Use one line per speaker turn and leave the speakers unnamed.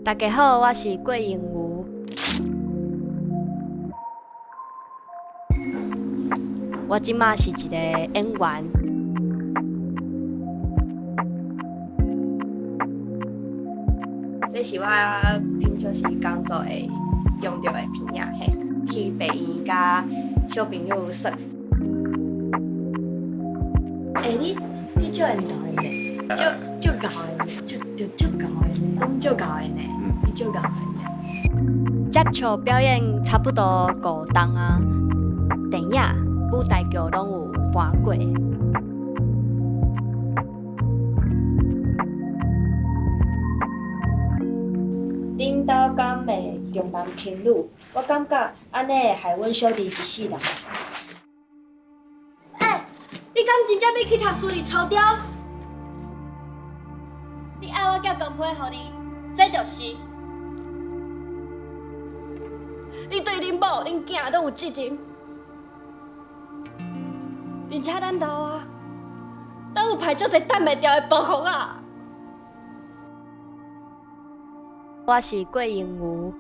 大家好，我是郭盈如。我這馬是一個演員。這是我平常時工作會用著的片仔，嘿，去病院佮小朋友耍。欸，你足緣投的呢，足足𠢕的呢，足足足𠢕的呢，攏足𠢕的呢，你足𠢕的呢。接觸表演差不多五冬啊，電影、舞台劇攏有搬過。恁兜敢會重男輕女？我感覺按呢會害阮小弟一世人。欸，你敢真正欲去讀私立初中？你愛我寄公批予你，這就是。你對恁某、恁囝攏有責任，而且咱老啊，咱有排足濟擋袂牢的包袱啊！我是郭盈如。